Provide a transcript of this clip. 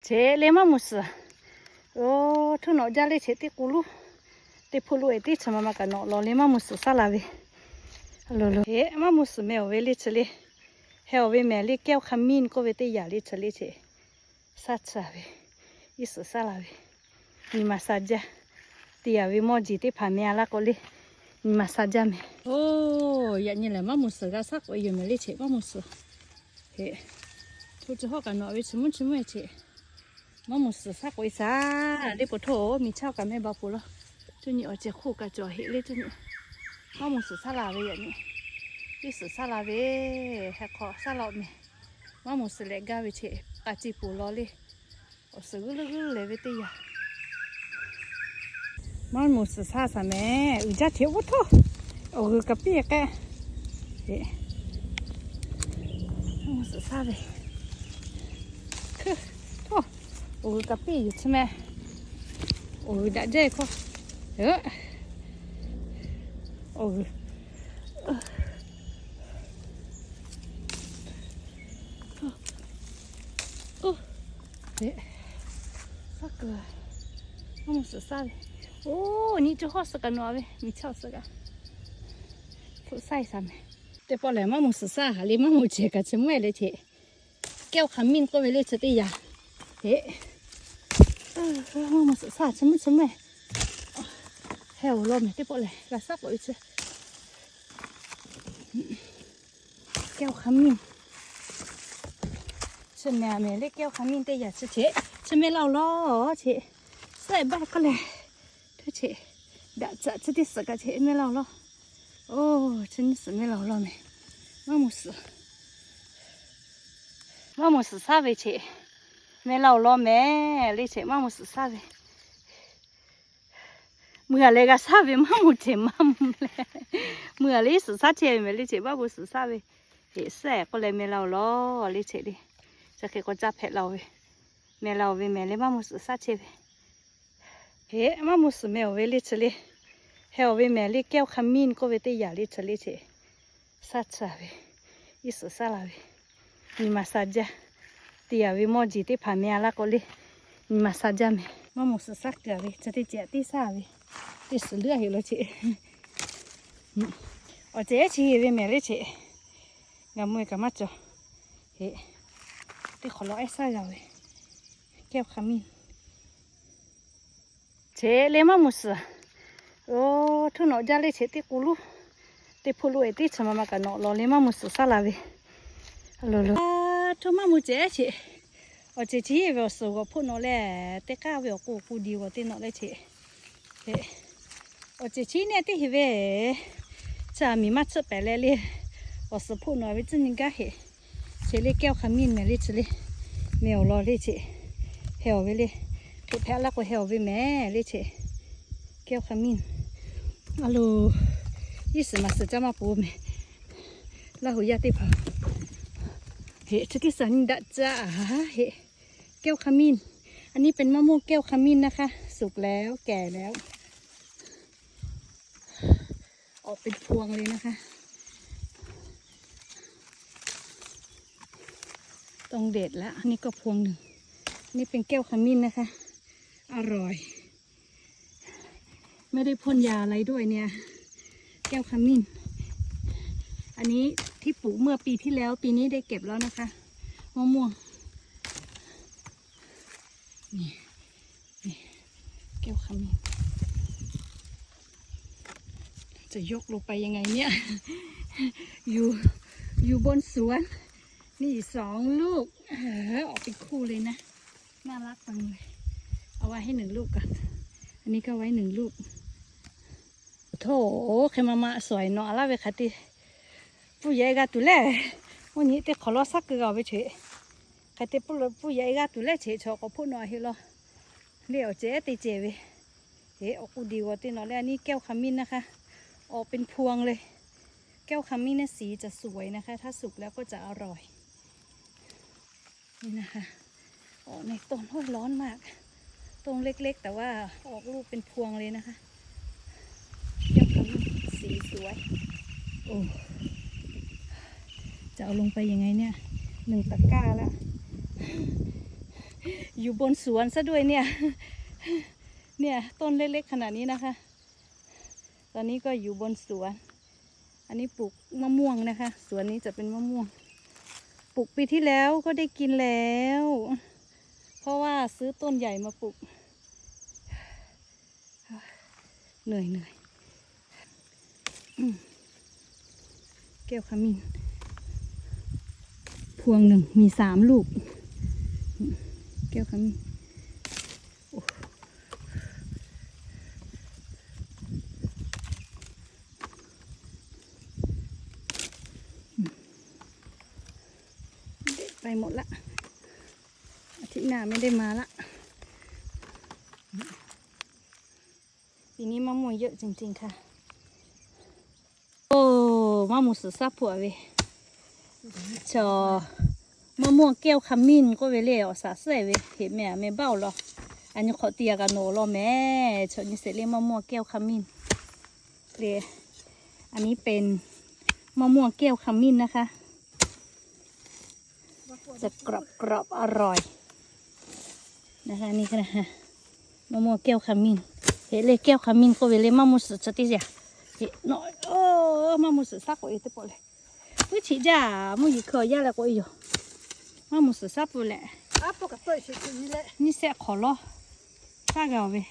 Cheꞈ le maˇ muˍ suhˍ. Oˇ, htuˇ nawꞈ jaˇ le cheꞈ teˇ k'u luˉ. Teˇ hpuˇ luˉ e teˇ chi ma ma kaꞈ nawꞈ law le maˇ muˍ suhˍ saˉ la ve. Lo lo. Cheꞈ maˇ muˍ suhˍ meh awˬ ve le chi le. Heh awˬ ve mehˍ le แก้วขมิ้น k'oˆ ve teˇ yanˇ le chi le cheꞈ. Saˇ tsuhˇ ve, iˉ suhˍ saˉ la ve, nyi ma sa jaˇ. Te yaꞈ ve mawˇ jeˬ teˇ hpaˍ meh a laˇ k'o le, nyi ma sa jaˇ meh. Oˇ, yaꞈ nyi lehˬ maˇ muˍ suhˍ g'a saˉ k'oꞈ e yoˬ mehˍ le cheꞈ maˇ muˍ suhˍ. Heꞈ, hto chi hawˉ kaꞈ nawꞈ ve chi mvuhˇ chi mvuhˇ e cheꞈ. Maˇ muˍ suhˍ saˉ k'oꞈ e shaˍ le po hto miˬ chaˇ kaꞈ meh ba poˬ law. Cuˇ nyi awˬ cehˬ hk'oˆ kaꞈ cawˬ heꞈ le cuˇ nyi. Maˇ muˍ suhˍ saˉ la ve yaꞈ nyi. Iˉ suhˍ saˉ la ve, heh hk'aw saˉ la meh. Maˇ muˍ suhˍ leh gaˇ ve cheꞈ k'a ci poˬ law le. Awˬ suhˍ g'uiˇ leuˉ g'uiˇ lehˬ ve teˇ yanˇ. Maˇ muˍ suhˍ saˇ shaˍ mehˍ, uiˍ jaˇ cheꞈ oˇ htoˇ. Awˬ g'uiˬ kaꞈ piˇ k'ehˆ. Maˇ muˍ suhˍ saˇ ve. Hkuˇ, htoˇ. Awˬ g'uiˬ kaꞈ piˇ yuˬ chi mehˍ. Awˬ g'uiˬ daꞈ jaˇ e hkawˇ. Awˬ g'uiˬ. Oˇ, saˉ kuiˬ. Maˇ muˍ suhˍ saˇ ve. Oˇ, nyi cuˇ hawˉ suh kaꞈ nawꞈ ve, miˬ chaˇ suh kaꞈ. Hpu saˇ e shaˍ mehˍ. Teˇ pawˆ lehˬ maˇ muˍ suhˍ saˇ haˍ le maˇ muˬ cehˬ kaꞈ chi mvuhˇ e le cheꞈ. แก้วขมิ้น k'oˆ ve le chi teˇ yanˇ. Heꞈ, maˇ muˍ suhˍ saˇ chi mvuhˇ chi mvuhˇ e. Heh awˬ lawn mehˍ teˇ pawˆ lehˬ g'a saˉ k'oꞈ e chi. แก้วขมิ้น chi mehˍ mehˍ le แก้วขมิ้น teˇ yanˇ chi cheꞈ. Chi meh la awˬ lawn cheꞈ. Suhˉ e baˆ k'oˆ lehˬ. Htoˇ cheꞈ. Daꞈ tcuhꞈ chi teˇ suhˍ kaꞈ cheꞈ meh la awˬ lawn. Oˇ, chi nyiˇ suhˍ meh la awˬ lawn mehˍ. Maˇ muˍ suhˍ. Maˇ muˍ suhˍ saˇ ve cheꞈ. Meh la awˬ lawn mehˍ le cheꞈ maˇ muˍ suhˍ saˇ ve. Mui a leh g'a saˇ ve maˇ muˍ cehˬ maˇ mvuh leh. Mui a leh iˉ suhˍ saˇ chehˇ ve mehˍ le cheꞈ maˇ muˍ suhˍ saˇ ve. Heꞈ, suhˉ e k'oˆ leh meh la awˬ lawn le cheꞈ le. Chi hk'e k'o caˇ hpehꞈ la oˬ ve. Meh la oˬ ve mehˍ le maˇ muˍ suhˍ saˇ chehˇ ve. Heꞈ, maˇ muˍ suhˍ meh awˬ ve le chi le. Heh awˬ ve mehˍ le แก้วขมิ้น k'oˆ ve teˇ yanˇ le chi le cheꞈ. Saˇ tsuhˇ ve, iˉ suhˍ saˉ la ve, nyi ma sa jaˇ. Te yaꞈ ve mawˇ jeˬ teˇ hpaˍ meh a laˇ k'o le, nyi ma sa jaˇ mehˍ. Maˇ muˍ suhˍ saˇ kuiˬ ve chi teˇ cehˬ tiˉ saˇ ve, teˇ suhˍ leuˉ a heꞈ lo cheꞈ. Awˬ cehˬ chi heꞈ ve mehˍ le cheꞈ. Ngaˬ mui kaꞈ maˇ cawˬ. Heꞈ, teˇ hk'awꞈ lawˬ ehˉ saˇ g'a ve, แก้วขมิ้น Cheꞈ le maˇ muˍ suhˍ. Oˇ, htuˇ nawꞈ jaˇ le cheꞈ teˇ k'u luˉ. Teˇ hpuˇ luˉ e teˇ chi ma ma kaꞈ nawꞈ law le maˇ muˍ suhˍ saˉ la ve. Lo lo. Htuˇ maˇ muˍ cehˬ cheꞈ. Awˬ cehˬ chi heˆ ve awˬ suhˍ g'awˬ hpoˆ nawꞈ leh, teˇ k'aˇ ve awˬ k'o k'u diˬ g'awˬ teˇ nawꞈ le cheꞈ. Awˬ cehˬ chi neˇ teˇ heˆ ve, chi a miˬ maˇ tsuhˆ pehˍ leh le. Awˬ suhˍ hpoˆ nawꞈ ve tcuhˉ nyi gaˇ heꞈ. Cheꞈ le แก้วขมิ้น mehˍ le chi le. Meh awˬ lawn le cheꞈ. Heh awˬ ve le. Htoꞈ hpehꞈ laˇ k'o heh awˬ ve mehˍ le cheꞈ. แก้วขมิ้น a lo, iˉ suhˍ maˍ suhˍ caˇ maˇ pon mehˍ. Laˇ hu yaˇ teˇ hpaˍ. Heꞈ, chi teˇ suhˍ nyi daꞈ caˇ a heꞈ. แก้วขมิ้น อันนี้เป็นมะม่วงแก้วขมิ้นนะคะ สุกแล้ว แก่แล้ว ออกเป็นพวงเลยนะคะ ต้องเด็ดแล้ว อันนี้ก็พวงหนึ่ง นี่เป็นแก้วขมิ้นนะคะ อร่อย ไม่ได้พ่นยาอะไรด้วยเนี่ย แก้วขมิ้น อันนี้ที่ปลูกเมื่อปีที่แล้ว ปีนี้ได้เก็บแล้วนะคะ มะม่วง นี่ นี่ แก้วขมิ้น จะยกลงไปยังไงเนี่ย อยู่ อยู่บนสวน นี่สองลูก เออ ออกเป็นคู่เลยนะ น่ารักจังเลย เอาไว้ให้หนึ่งลูกก่อน อันนี้ก็ไว้หนึ่งลูก Hto, hk'e ma ma suhˍ e nawꞈ a laˇ ve hk'a te, puˇ yaꞈ e g'a tuˬ lehˬ, oˇ nyi teˇ hk'awꞈ lawˇ saˉ keu g'a ve cheꞈ. Hk'e te puˇ yaꞈ e g'a tuˬ lehˬ cheꞈ, chaw k'awꞈ hpoˆ nawꞈ a heˆ law. Le awˬ cehˬ te cehˬ ve, heꞈ, awˬ k'u diˬ g'awˬ te nawꞈ leh อันนี้แก้วขมิ้นนะคะ ออกเป็นพวงเลย แก้วขมิ้นเนี่ยสีจะสวยนะคะ ถ้าสุกแล้วก็จะอร่อย นี่นะคะ ออกในต้น โอ้ย ร้อนมาก ต้นเล็กๆ แต่ว่าออกลูกเป็นพวงเลยนะคะ แก้วขมิ้น สีสวย โอ้ จะเอาลงไปยังไงเนี่ย หนึ่งตะกร้าละ อยู่บนสวนซะด้วยเนี่ย เนี่ย ต้นเล็กๆขนาดนี้นะคะ ตอนนี้ก็อยู่บนสวน อันนี้ปลูกมะม่วงนะคะ สวนนี้จะเป็นมะม่วง ปลูกปีที่แล้วก็ได้กินแล้ว เพราะว่าซื้อต้นใหญ่มาปลูก เหนื่อยเหนื่อย อืม แก้วขมิ้น พวงหนึ่งมีสามลูก แก้วขมิ้น โอ้ เด็ดไปหมดละ อาทิตย์หน้าไม่ได้มาละ ปีนี้มะม่วงเยอะจริงๆค่ะ โอ้ maˇ mvuh suhˍ shaˉ hpu ve ชอ มะม่วงแก้วขมิ้น k'oˆ ve le, awˬ shaˍ suhˉ ve heꞈ meh a meh baˆ-oˬ law. A nyi hk'awꞈ te a kaꞈ nawˬ law meh, chaw nyi sheˍ le มะม่วงแก้วขมิ้น le. อันนี้เป็นมะม่วงแก้วขมิ้นนะคะ จะกรอบกรอบอร่อยนะคะ นี่ค่ะ มะม่วงแก้วขมิ้น heꞈ le แก้วขมิ้น k'oˆ ve le, maˇ mvuh suhˍ chaw teˇ yaˇ heꞈ nawˬ, maˇ mvuh suhˍ shaˉ k'oꞈ e teˇ pawˆ le. Puiˉ chi jaˇ, mvuhˇ yeˬ hkui awˬ yaˇ leh k'oꞈ e yoˬ. Maˇ mvuh suhˍ shaˉ peuˬ leh, nyiˇ shehˆ hk'awꞈ lawˇ shaˉ g'a ve,